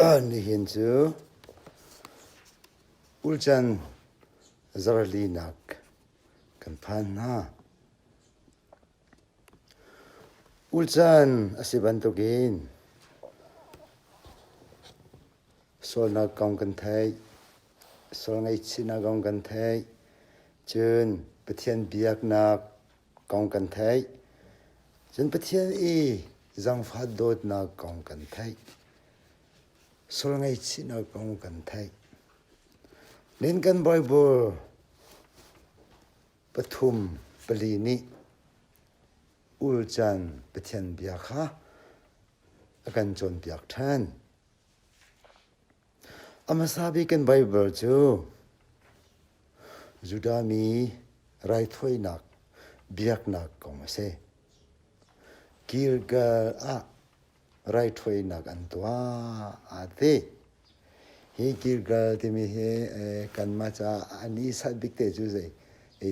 Nihin cu ulcan zarhlinak kan phan hna. Ulcan a si bantukin sualnak kong kan theih, sual ngaihchihnak kong kan theih, cun Pathian biaknak kong kan theih. Cun Pathian i zaangfah dawtnak kong kan theih. Sual ngaihchihnak kong kan theih. Nin kan Bible pathum pali nih ulcan Pathian bia kha a kan cawnpiak ṭhan. A hmasa bik kan Baibal cu Judah mi raithawinak biaknak kong a si. Gilgal ah raithawinak an tuah aa ti. Hi Gilgal timi hi kanmah caah an i sat bik te cu zei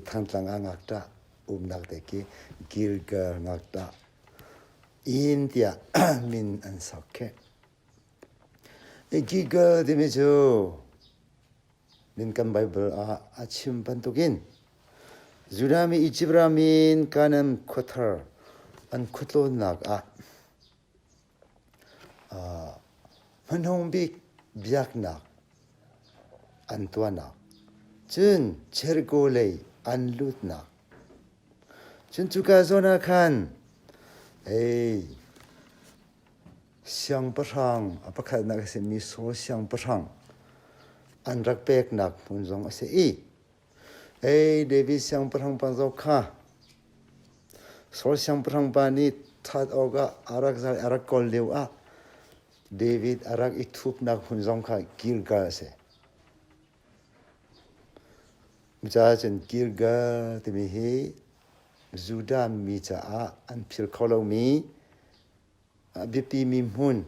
Thangtlang ah ngakṭah umnak te khi Gilgal ngakṭah inn tiah min an sak khi. Gilgal timi cu min kan Baibal ah a chim bantukin Judah mi Izipt ram in Kanaan khuathar an khuatlawnnak ah hmanung bik biaknak an tuahnak, cun Jericho lei an lutnak, cun cuka zawn ah khan ei Siangpahrang a pakhatnak a simi Saul siangpahrang an rak peknak hmun zong a si i ei David siangpahrang pa zong kha Saul siangpahrang pa nih that awkah a rak zal a rak kawl lio ah David a rak i thupnak hmun zong kha Gilgal a si. Cucaah cun Gilgal timi hi Judah mi caah an phil kho lomi A biapimi hmun.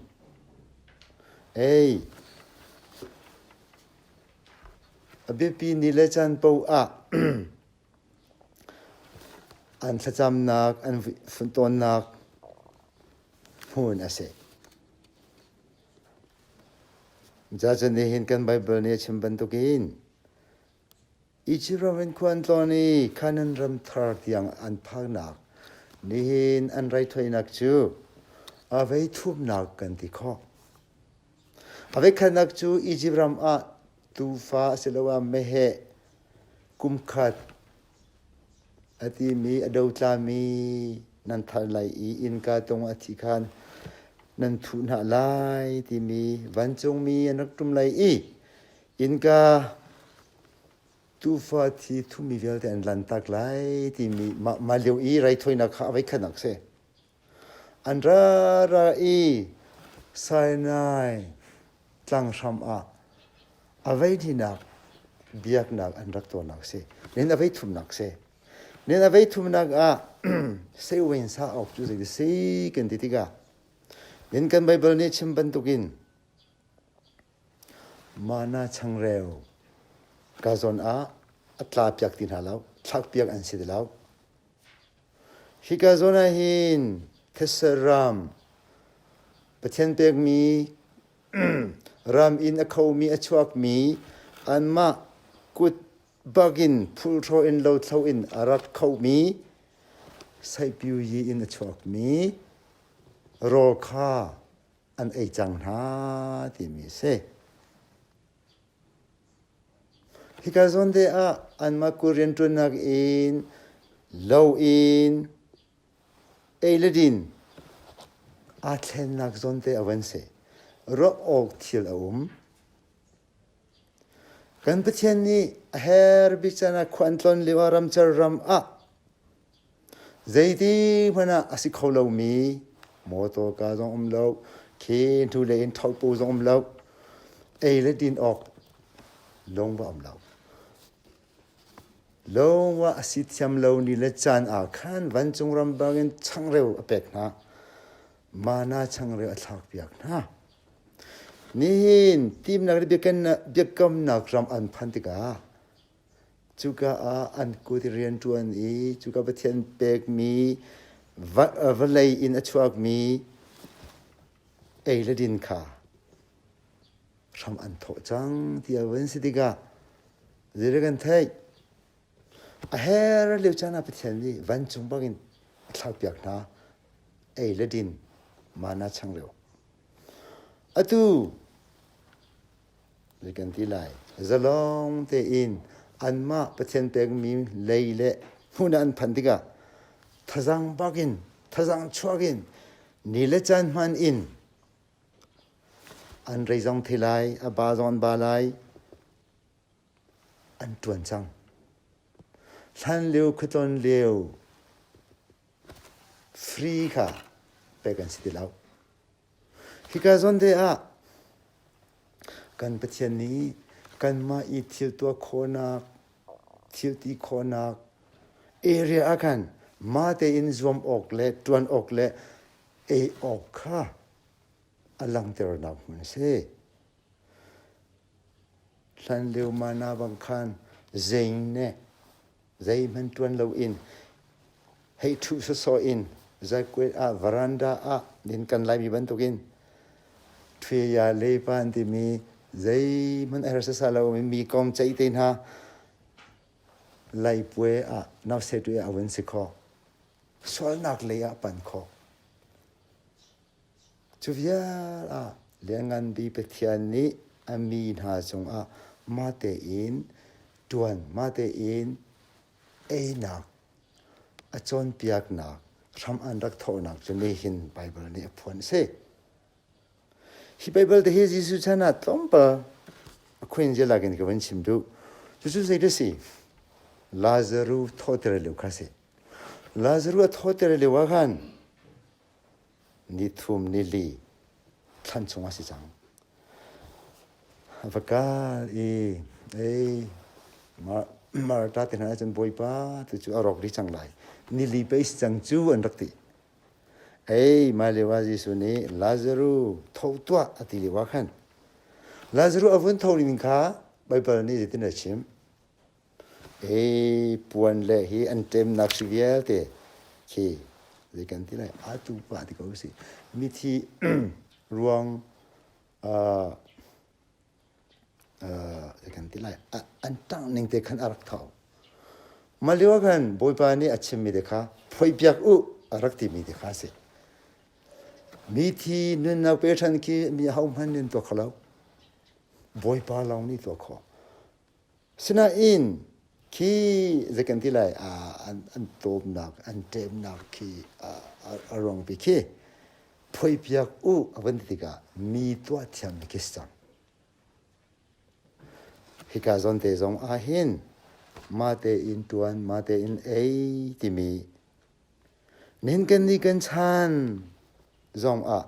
Ei, a biapi ni le caan paoh ah an thlacamnak, an funtawnnak hmun a si. Cucaah nihin kan Baibal nih a chim bantukin Izipt ram in khua an tlawn i Kanaan ram thar tiang an phaknak nihin an raithawinak cu a vei thumnak kan ti khawh. A veikhatnak cu Izipt ram ah tuufa asiloah meheh kumkhat a timi a dotlami nan thar lai i innka tung a thi khan nan thuh hna lai timi vancungmi an rak ṭum lai i Innka tuufa thi thumi vialte an lantak lai timi mah lio i raithawinak kha a voikhatnak si. An ra ra i Sinai tlanghram ah a veihnihnak biaknak an rak tuahnak si. Nin a veithumnak si. Nin a veithumnak ah seiwen sa awk cu zei si kan ti tikah nin kan Bible nih chim bantukin Mana changreu ka zawn ah a tla piak ti hna lo, thlak piak an si ti lo. Hika zawn ah hin thetse ram Pathian pekmi ram in a khomi a chuakmi anmah kut bakin phulhro in lothlo in a rak khomi saipiu yi in a chuakmi rawl kha an ei cang hna timi a si. Hika zawn te ah anmah kut rianṭuannak in lo in ei le din aa thlennak zawn te a van si. Ruah awk thil a um. Kan Pathian nih a her bik caan ah khua an tlon lio ah ramcar ram ah Zeiti hmanh ah a si kho lomi mawtawka zong um lo, khi hnulei in ṭhohpu zong um lo, ei le din awk lung va um lo. Lung va a si thiam lo ni le caan ah khan vancung ram bangin changreu a pek hna. Mana changreu a thlakpiak hna. Nihin timnak le biakamnak ram an phan tikah Cuka ah an kut i rianṭuan i cuka Pathian pekmi vawlei in a chuakmi ei le din kha. Hram an thawh cang ti a vun si tikah zei kan theih? A her lio caan ah Pathian nih vancung bangin a thlaupiak hna. Ei le din mana changreu. Atu zei kan ti lai? Zalong tein anmah Pathian pekmi lei le hmun ah an phanh tikah thazang bakin thazang chuak in ni le caan hman in An rei zong thei lai, a ba zong an ba lai. An ṭuan cang. Hlan lio khuatlawn lio free kha pek an si ti lo. Hika zawn te ah kan Pathian nih kanmah i thil tuah khawhnak, thil ti khawhnak area ah khan mah tein zuam awk le ṭuan awk le ei awk kha a langhternak hmun a si. Hlanlio mana bang khan zeing ne zeihmanh ṭuan loin hei ṭhu sawsawh in zaikuet ah veranda ah din kan Laimi bantukin ṭhuya le pa an timi zeihmanh a her sasa lo mi kong ceih te hna Laipue ah nausetu ah a vun si khawh. Sualnak lei ah pan khawh. Cu vial ah Lianngan Bik Pathian nih a mi hna cungah mah tein ṭuan, mah tein einak, a cawnpiaknak hram an rak thawhnak cu nihin Baibal nih a phuan a si. Hi Baibal te hi Jesuh chan ah tlawmpal a khuin zialak in ka van chim duh. Cucu zei a si? Lazaru thawhter lio kha a si. Lazaru a thawhter lio ah khan ni thum ni li thlan chung a si cang. A va kal i ei Martha te hna cun Bawipa tu cu a rawk dih cang lai. Ni li pei si cang cu an rak ti. Ei mah lio ah Jesuh nih Lazaru tho tuah a ti lio ah khan Lazaru a vun tho ning kha Baibal nih zeitin a chim? Ei puan le hi an ṭemnak hri vialte khi zei kan ti lai atu pa ti ko si mithi ruang uh, uh, kan ti lai an ṭang ning te khan a rak tho. Mah lio ah khan Bawipa nih a chimmi te kha phoihpiak u a rak timi te kha a si. Mithi nunnak pe ṭhan khi mi ahohmanh nih an tuah kho lo. Bawipa lawng nih tuah khawh. Sinain khi zei kan ti lai an tawmnak an ṭemnak khi a ruangpi khi phoihpiak u a van ti tikah mi tuah thiammi khi si cang. Hika zawn te zong ahhin mah tein ṭuan, mah tein ei timi nihin kan nih kan chan zong ah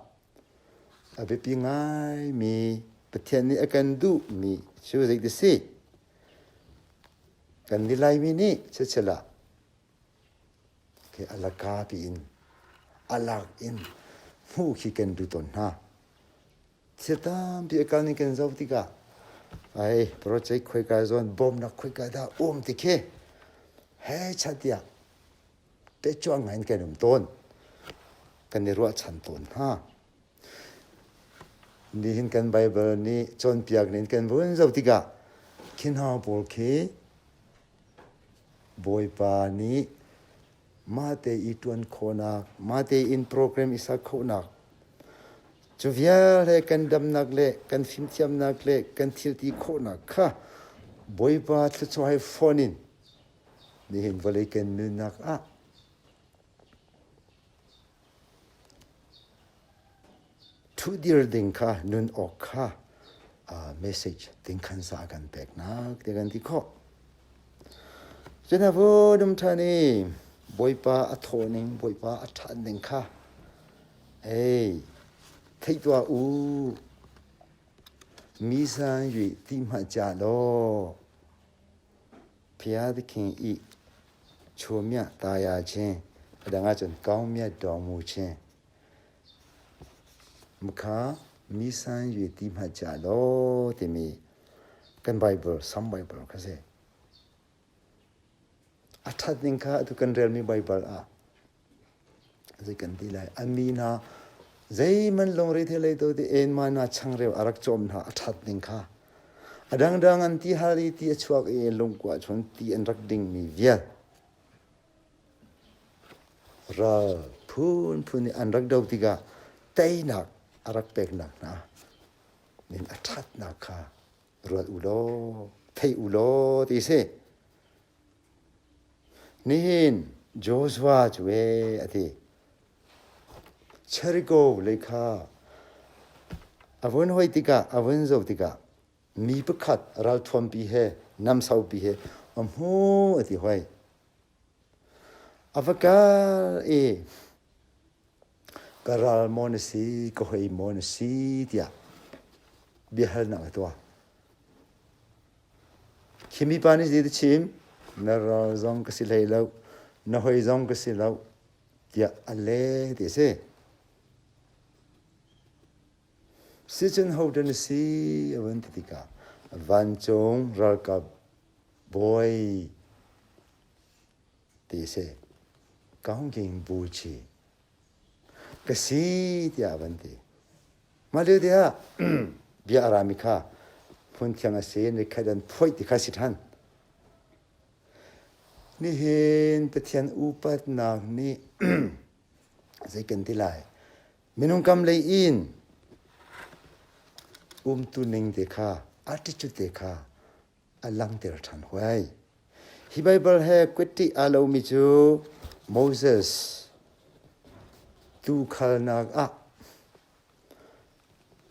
a biapi ngaimi Pathian nih a kan duhmi cu zeiti si? Kan nih Laimi nih chichil ah a laka piin a lak in hmuh khi kan duh tawn hna. Thil tampi a kal ning kan zoh tikah ai project khoika zawn bawmnak khoika dah um ti khi he chat tiah techuang ngai in kan um tawn. Kan i ruahchan tawn hna. Nihin kan Bible nih cawnpiak ning kan vun zoh tikah khi hna pawl khi Bawipa nih mahte i ṭuan khawhnak, mahte in program i sak khawhnak, cu vialte kan damnak le kan fimthiamnak le kan thilti khawhnak kha Bawipa thluachuah he fonh in nihin vawlei kan nunnak ah Ṭhudir ding kha nun awk kha message tingkhansa a kan peknak ti kan ti khawh. Cun a vun um ṭhan i Bawipa a thawh ning, Bawipa a ṭhan ning kha ei theih tuah u. Mi san yu ti hmanh ca law Phiathiking i chawmiah taya chin a dang ahcun kaungmiat dawngmu chin Mukha mi san yue ti hmanh chia law timi kan Bible Sam Bible kha si. A ṭhat ning kha atu kan relmi Bible ah zei kan ti lai. A mi hna. Zeihmanh lungre thei lei to ti en ma na changreu a rak cawm hna a ṭhat ning kha. A dangdang an ti hal i ti a chuak i lungkua chun ti an rak dingmi vial. Ral phunphun nih an rak do tikah teinak a rak peknak hna nin a ṭhatnak kha ruat u law thei u law ti si. Nihin Joshua cu ee a ti. Jericho lei kha a vun hoi tikah a vun zoh tikah mi pakhat ralthuampi he nam saupi he a hmu a ti hoi. A va kal i ka ral maw na si, ka hoi maw na si tiah biahalnak a tuah. Khi mipa nih zei chim, na ral zong ka si hlei lo, na hoi zong ka si lo, tiah a le ti a si. Sicun hodah na si a vun ti tikah vancung ralkap bawi ti a si. Kaungking buci ka si tiah a van ti. Mah lio te ah bia a rami kha hmunthiang a si nikhat an phoih ti kha si ṭhan. Nihin Pathian upatnak nih zei kan ti lai? Minung kam lei in umtu ning te kha attitude te kha a langhter ṭhan huai. Hi Baibal he kutti aa lomi cu Moses tuukhalnak ah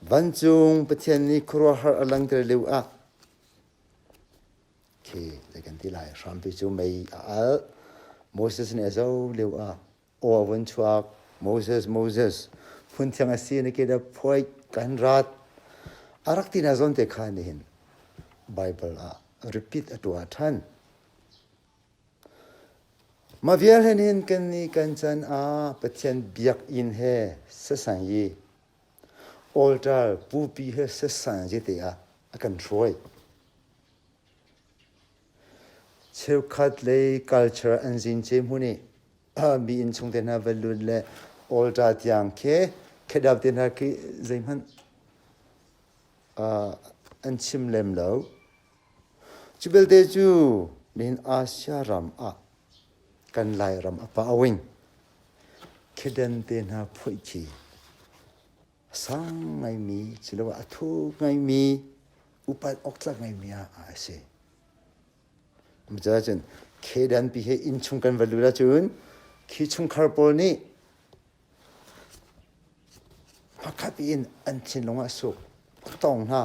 vancung Pathian nih khuaruahhar a langhter lio ah khi zei kan ti lai hrampi cu mei a alh. Moses nih a zoh lio ah aw a vun chuak Moses Moses hmunthiang a si na ke da phuai kan rat a rak ti na zawn te kha nihin Bible ah repeat a tuah ṭhan. Mah vial hen hin kan ni kan chan ah Pathian biakinn he sasang yi altar pupi he sasang yi te ah a kan hruai. Cheukhat lei culture an zin ce hmun i mi innchung te hna va lut le altar tiang khi khedap te hna khi zeihmanh an chim lem lo. Cu belte cu nihin Asia ram ah kan Lairam a pawing khedan te hna phoih khi a sang ngaimi siloah a thuk ngaimi upat awktlak ngaimi ah a si. Cun khedan pi he innchung kan va lut ahcun khi chungkhar pawl nih hmakhat in an thinlung ah suk tong hna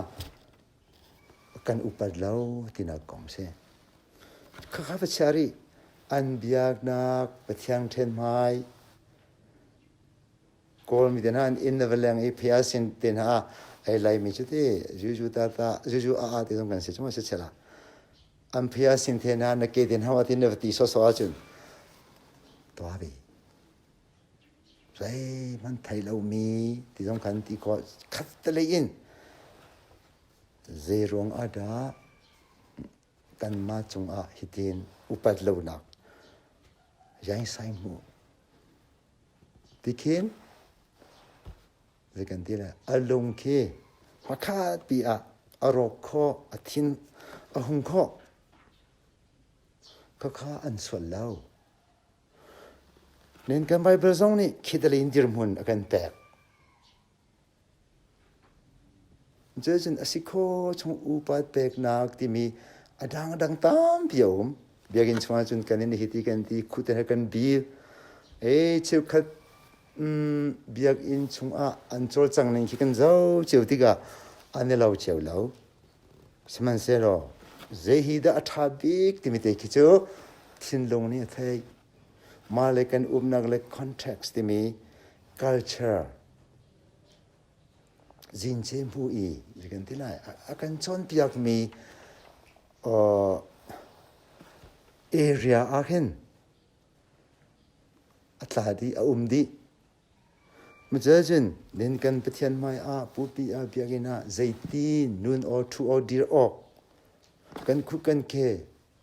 kan upat lo tinak kong si. Khakha va chia rih an biaknak Pathian ṭhen hmai Kawlmi te hna an inn na va leng i phia sin te hna ah ei laimi cu ti zuzu ta ta zuzu a a ti zong kan si cu ma si chela an phia sin te hna na ke te hna ti na va ti sawsawh ahcun tuah ve zeihmanh thei lomi ti zong khan ti khawh khat te lei in zei ruang ah dah kanmah cungah hitin upat lonak yangsai hmuh Tikhin zei kan ti lai a lung khi hmakhat pi ah a rawk khawh a thin a hung khawh khakha an sual lo. Nen kan Bible zong nih khidalin dirhmun a kan pek. Cucun a si kho chung upat peknak timi a dangdang tampi a um. Biakinn chungah cun kan in hiti kan ti, khute he kan bil. E cheukhat mm, biakinn chungah an cawlcang ning khi kan zoh cio tikah an i lo cio lo. Sihmanhsehlaw zei hi dah a ṭha bik timi te khi cu thinlung nih a theih. Mah le kan umnak le context timi culture Zince hmu i zei kan ti lai a kan cawnpiakmi area ah khin a tla dih a um dih. Cun nin kan Pathian hmai ah pupi ah biakinn ah zeiti nun aw ṭhu aw dir awk kan khuh kan khe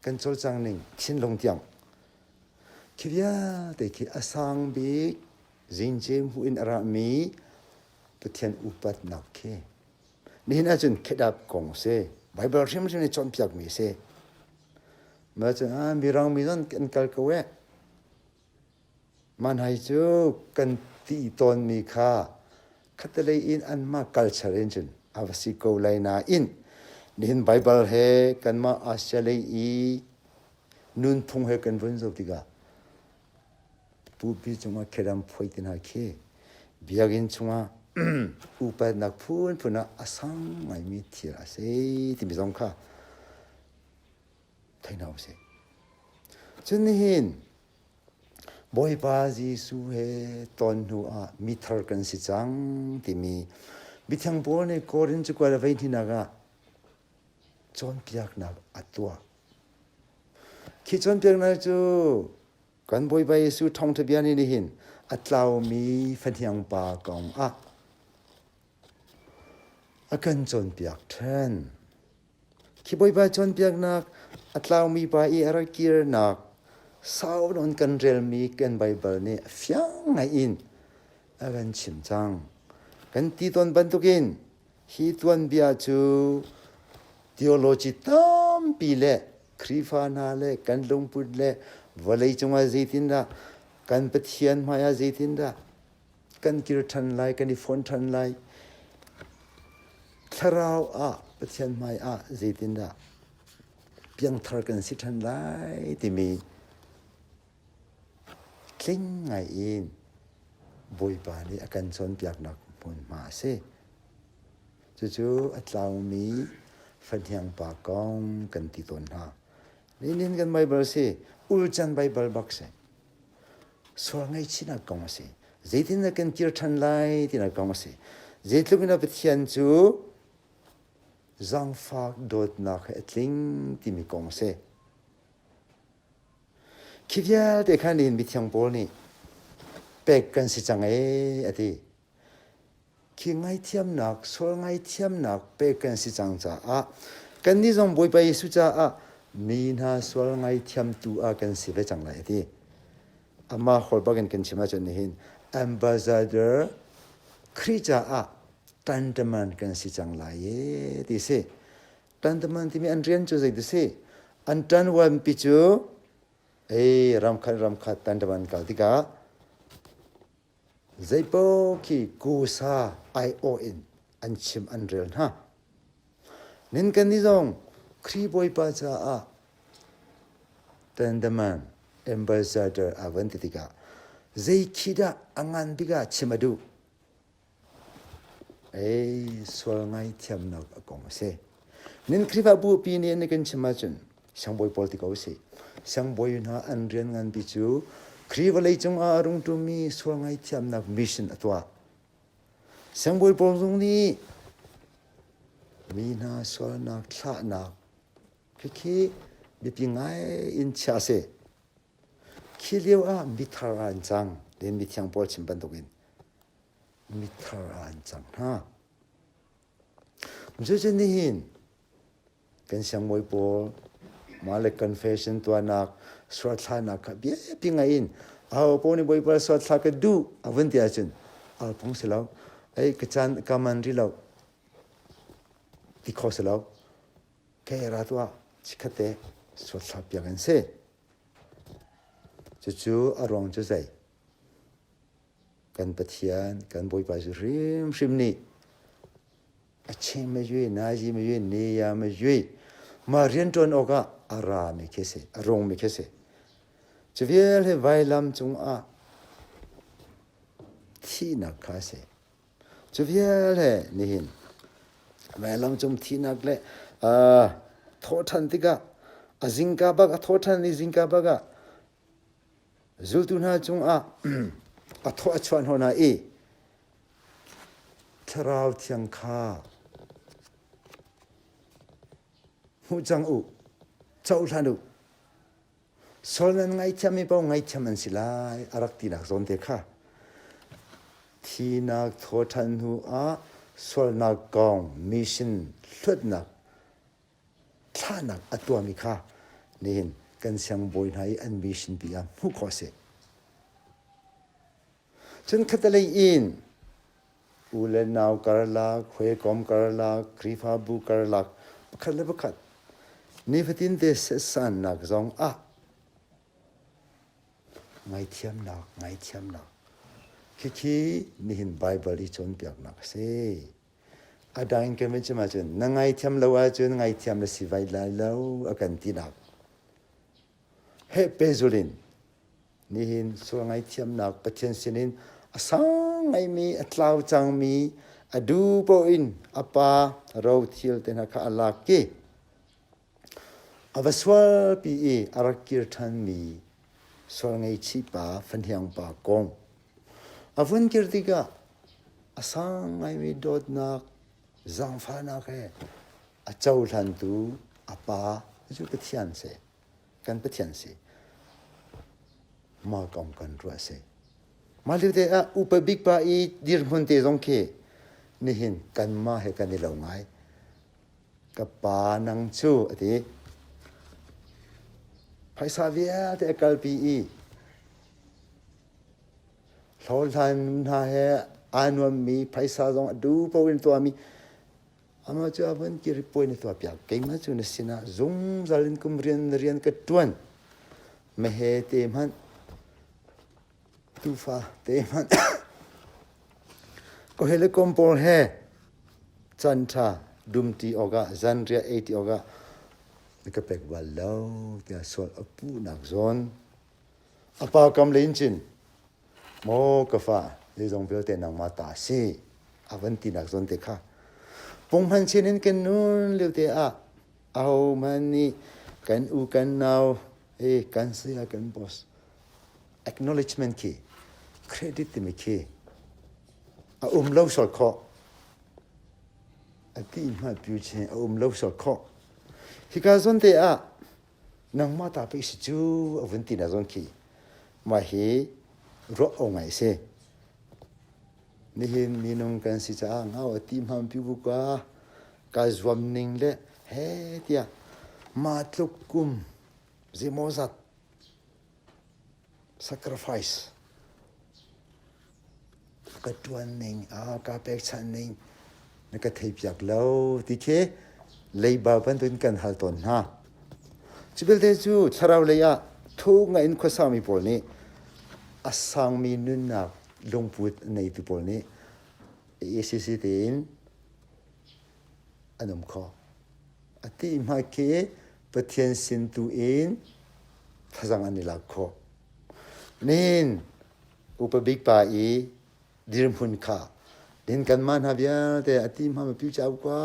kan cawlcang ning thinlung tiang khi vialte khi a sang bik Zingce hmuh in a rami Pathian upatnak khi nihin ahcun khedap kong a si. Baibal hrimhrim nih cawnpiakmi a si. Mah cun ah mirang mi zong an kal ko eh. Mah hna hi cu kan ti tawnmi kha khattelei in anmah culture in cun a va si ko lai nain nihin Baibal he kanmah Asia lei i nunphung he kan vun zoh tikah Pupi cungah kheram phuai ti hna khi biakinn chungah upatnak phunphun ah a sang ngaimi thil a si timi zong kha thei hna usih. Cun nihin Bawipa Jesuh he ton hnu ah mithar kan si cang timi mithiang Paul nih Korin cakuat a vei hninak ah cawnpiaknak a tuah. Khi cawnpiaknak cu kan Bawipa Jesuh thawngṭha bia nih nihin a tlaumi fahniang pa kong ah a kan cawnpiak ṭhan. Khi Bawipa cawnpiaknak a tlaumi pa i a rak kirnak sau nawn kan relmi kan Baibal nih fiang ngaiin a kan chim cang. Kan ti tawn bantukin hi tuanbia cu theology tampi le Khrihfa hna le kan lungput le vawleicung ah zeitindah kan Pathian hmaiah zeitindah kan kir ṭhan lai, kan i fon ṭhan lai. Thlarau ah Pathian hmai ah zeitindah piangthar kan si ṭhan lai timi tling ngai in Bawipa nih a kan cawnpiaknak hmunhma a si. Cucu a tlaumi fahniang pa kong kan ti tawn hna. Nihin kan Baibal si, ulcan Baibal bak si. Sual ngaihchihnak kong a si. Zeitindah kan kir ṭhan lai tinak kong a si. Zeitluk in Pathian cu zaangfak dawtnak he a tling timi kong a si. Khi vialte khan nihin mithiang Paul nih pek kan si cang ee a ti. Khi ngaithiamnak, sual ngaithiamnak pek kan si cang caah kannih zong Bawipa Jesuh caah mi hna sual ngaithiamtu ah kan si ve cang lai a ti. Amah hawl bakin kan chim ahcun nihin ambassador Khrih caah ṭanṭaman kan si cang lai e ti si. Ṭanṭaman timi an rian cu zei ti si? An ṭanwanpi cu ei ramkhat ramkhat ṭanṭaman kal tikah Zeipaoh khi kusa aiawh in an chim an rel hna. Nin kannih zong Khrih Bawipa caah Tandaman ambassador a van ti tikah zei khi dah a ngan bik ah chim a duh? Ei, sual ngaithiamnak a kong a si. Nin Khrihfabu pi nih an kan chim ahcun siangbawi pawl ti ko usih. Siangbawi hna an rian nganpi cu Khrih vawlei cungah a rung ṭummi sual ngaithiamnak mission a tuah. Siangbawi pawl zong nih mi hna sualnak thlahnak khikhi biapi ngai in chia a si. Khi lio ah mithar ah an cang, len mithiang pawl chim bantukin mithar ah an cang hna. Cucu nihin kan siangbawi pawl mah le confession tuahnak sualthlanak kha biapi ngai in aho paoh nih Bawipa sualthla ka duh a vun ti ahcun al phung si lo ei ka caan ka man rih lo ti kho si lo ke ra tuah chikkhatte sualthla piak an si cucu a ruang cu zei kan Pathian kan Bawipa cu hrimhrim nih a chim ma yui nazi ma yui ne ya ma yui ma rianṭuan awkah a rami khi si a rungmi khi si cu vial hi vailam cungah thihnak kha si cu vial he nihin vailam cung thihnak le thawhṭhan tikah a zingka bak a thawhṭhan i zingka bak ah zultu hna cungah a thawh a chuah hnawh hna i Thlarau Thiang kha hmu cang u, cohlan u. Sual nan ngaihthiammi paoh ngaihthiam an si lai a rak tinak zawn te kha. Thinak thawṭhan hnu ah sualnak kong mission hluatnak thlahnak a tuahmi kha nihin kan siangbawi hna i an mission pi ah hmuh khawh a si. Cun khattelei in U le nau karlak, hawikom karlak, Khrihfabu karlak, pakhat le pakhat nifatin te setsannak zong ah ngaithiamnak, ngaithiamnak. Khikhi nihin Baibal i cawnpiaknak a si. A dang in kan vun chim ahcun na ngaithiam lo ahcun ngaithiam na si vai lai lo a kan tinak. Heh pehzulh in nihin sual ngaithiamnak Pathian sinin a sang ngaimi a tlau cangmi a duh paoh in a pa rothil te hna kha a lak i a va sualpi i a rak kir ṭhanmi sual ngeichih pa fahniang pa kong a vun kir tikah a sang ngaimi dawtnak zaangfahnak he a cohlantu a pa cu Pathian si. Kan Pathian si. Mah kong kan ruah si. Mah lio te ah upa bik pa i dirhmun te zong khi nihin kanmah he kan i lo ngai. Ka pa nang cu a ti. Phaisa vialte a kalpi i hlawhhlan hna he aa nuammi phaisa zong a duh paoh in tuahmi amah cu a van kir i puai na tuahpiak keimah cu na sinah zungzal in kum rian na rian ka ṭuan meheh te hmanh tuufa te hmanh ka hawikom pawl he caan ṭha dumṭi awkah zanriah eiṭi awkah na ka pek bal lo tiah sual a puhnak zawn a pa kam lei in cun maw ka fa zeizong vialte nangmah ta a si a van tinak zawn te kha punghman chin in kan nun lio te ah ahohmanh nih kan u kan nau e kan saya kan boss acknowledgement khi credit timi khi a um lo sual khawh a ti hma piu chin a um lo sual khawh hika zawn te ah nangmah ta pei si cu a vun ti na zawn khi mah hi ruah o ngai si nihin minung kan si caah ngau a ti hmam piu bu ka ka zuam ning le he tiah ma tluk kum zeimaw zat sacrifice ka ṭuan ning a ka pekchanh ning na ka theipiak lo ti khi leiba bantukin kan hal tawn hna. Cu belte cu thlarau lei ah thuk ngai in khuasami pawl nih a sangmi nunnak lungput a neitu pawl nih ACC tein an um kho. A ti hma khi Pathian sin tu in thazang an i lak khawh. Nihin upa bik pa i dirhmun kha din kanmah hna vialte a ti hma pi chau kwa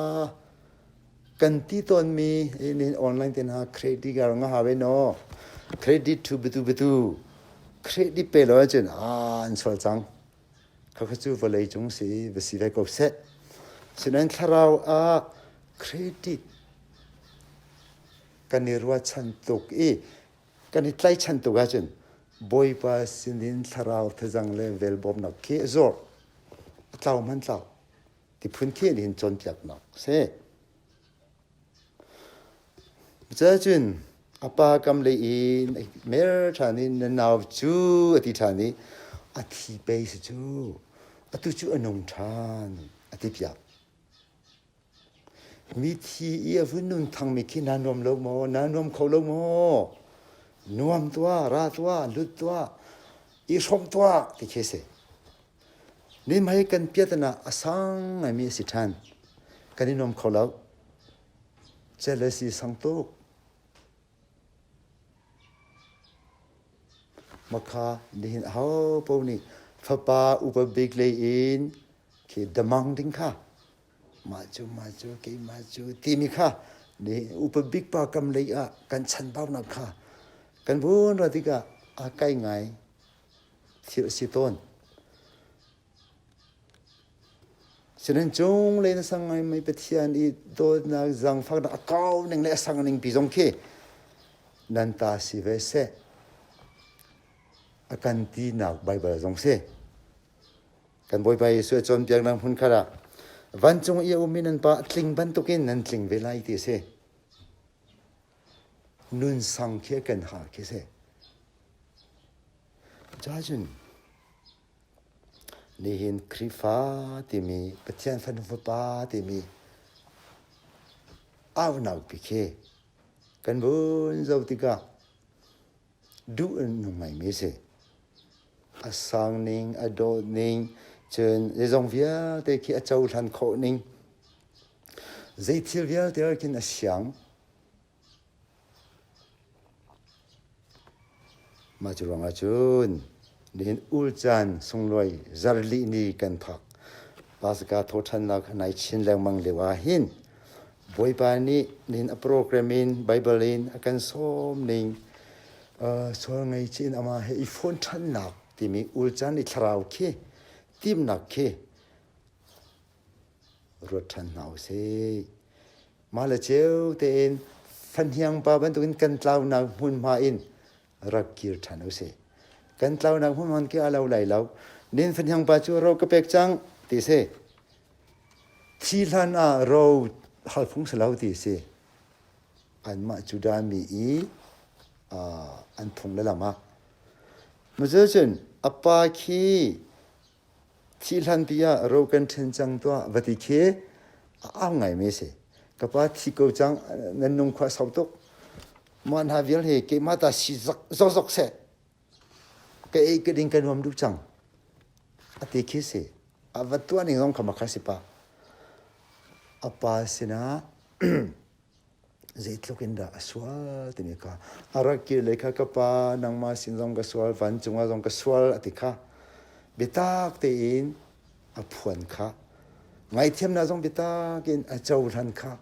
kan ti tawnmi nihin online te hna credit gar nga ha ve no credit to bitu bitu credit pe lo ahcun a an sual cang khakha cu vawlei cung si va si ve ko seh sinain thlarau ah credit kan i ruahchan tuk i kan i tlaichan tuk ahcun Bawipa sinin thlarau thazang le vel bawmnak khi a zawr a tlau hman tlau ti phun khi nih hin cawnpiaknak si. Cun a pa kam lei i mer ṭhan i na nau cu a ti ṭhan i a thi pei si cu atu cu a nung ṭhan a ti piak. Mithi i a vun nun thangmi khi naa nuam lo maw? Naa nuam kho lo maw? Nuam tuah, ra tuah, lut tuah, i hrawmh tuah ti khi a si. Nimhei kan piatan ah a sang ngaimi a si ṭhan. Kan i nuam kho lo. Jealousy sang tuk. Makha nihin aho paoh nih fapa upa bik lei in khi damang ding kha mah cu mah cu keimah cu timi kha nih upa bik pa kam lei ah kan chanbaunak kha kan vun ra tikah a kai ngai thil a si tawn. Sinain cunglei na sang ngaimi Pathian i dawtnak zaangfaknak a kau ning le a sang ning pi zong khi nan ta si ve seh. A kan tinak Baibal zong si. Kan Bawipa Jesuh a cawnpiaknak hmun khat ah vancung i a ummi nan pa a tling bantukin nan tling ve lai ti a si. Nun sang khi a kan hal khi a si. Cacun. Nihin Khrihfa timi Pathian fanu fapa timi aunak pi khi kan vun zoh tikah duh in nung ngaimi a si. A sang ning, a dawt ning, cun zeizong vialte khi a cohlan khawh ning, zei thil vialte ah khin a siang. Mah cu ruangah cun nihin ulcaan sunglawi zarlih ni kan thawk. Pasika thawhṭhannak a nai chin lengmang lio ah hin Bawipa nih nihin a program in Baibal in a kan sawm ning sual ngei in amah he i fawn ṭhannak timi ulcaan i thlarau khi timnak khi ruat ṭhan hna u sih. Mah le ceu tein fahniang pa bantukin kan tlaunak hmunhma in rak kir ṭhan u sih. Kan tlaunak hmunhma khi a lo lai lo. Nin fahniang pa cu ro ka pek cang ti si. Thi hlan ah ro hal phung si lo ti si. Anmah Judah mi i an phung le lam ah. Cun a pa khi Thih hlanpi ah ro kan ṭhen cang tuah va ti khi a au ngaimi a si. Ka pa thi ko cang, nan nung khua sau tuk. Mah hna vial hi keimah ta si zokzok seh. Ka ei ka ding ka nuam duh cang. A ti khi si. A va tuah ning zong kha makha si pa. A pa sinah zeitluk in dah a sual timi kha a rak kir lei kha ka pa nangmah sin zong ka sual vancung ah zong ka sual a ti kha biatak tein a phuan kha ngaithiamnak zong biatak in a cohlan kha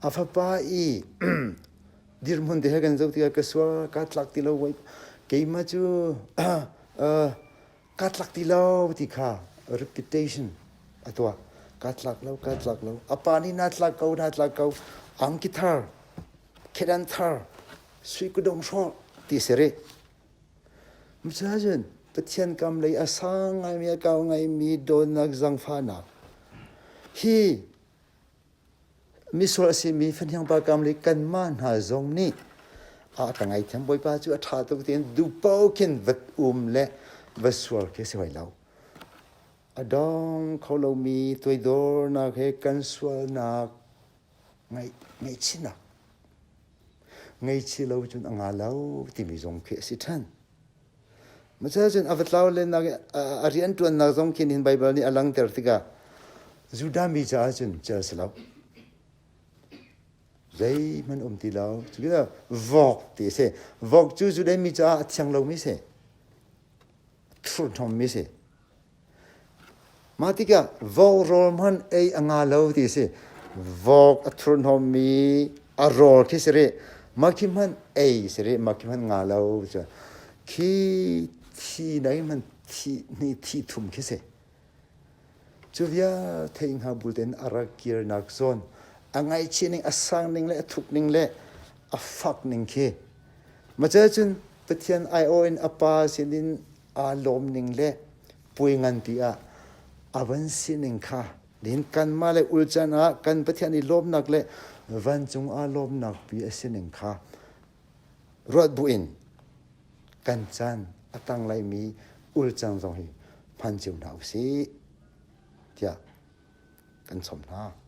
a fapa i dirhmun te he kan zoh tikah ka sual ka tlak ti lo keimah cu Kaa tlak ti lo ti kha reputation a tuah. Kaa tlak lo, kaa tlak lo. A pa nih naa tlak ko, naa tlak ko. Angki thar, khedan thar, sui kudong hrawh ti si rih. Cucun Pathian kam lei a sang ngaimi, a kau ngaimi dawtnak zangfahnak hi Misual a simi fahniang pa kam le kanmah hna zong nih a ka ngaithiam Bawipa cu a ṭha tuk tiin duhpaoh khin va um le va sual khi a si hoi lo. A dong kho lomi toidornak he kan sualnak ngaihchihnak ngaihchih lo cun a nga lo timi zong khi a si ṭhan. Cun a va tlau lennak a rianṭuannak zong khin hin Baibal nih a langhter tikah Judah mi caah cun cel si lo. Zeihmanh um ti lo. Cutikah vok ti a si. Vok cu Judah mi caah a thiang lomi a si. Thurhnawmmi a si. Mah tikah vok rawl hmanh ei a nga lo ti a si. Vok a thurhnawmmi a rawl khi si rih. Mah khi hmanh ei si rih. Mah khi hmanh nga lo. Khi thi nai hmanh thi hnih thi thum khi si. Cu vialte hnga bul tein a rak kirnak zawn a ngaihchih ning, a sang ning le a thuk ning le a fak ning khi. Mah cun Pathian aiawh in a pa sinin aa lawm ning le puai nganpi ah a van sining kha nihin kanmah le ulcan ah kan Pathian i lawmnak le vancung aa lawmnak pi a sining kha ruat buin kan caan a tang laimi ulcang zong hi hman cio hna usih tiah kan sawm hna.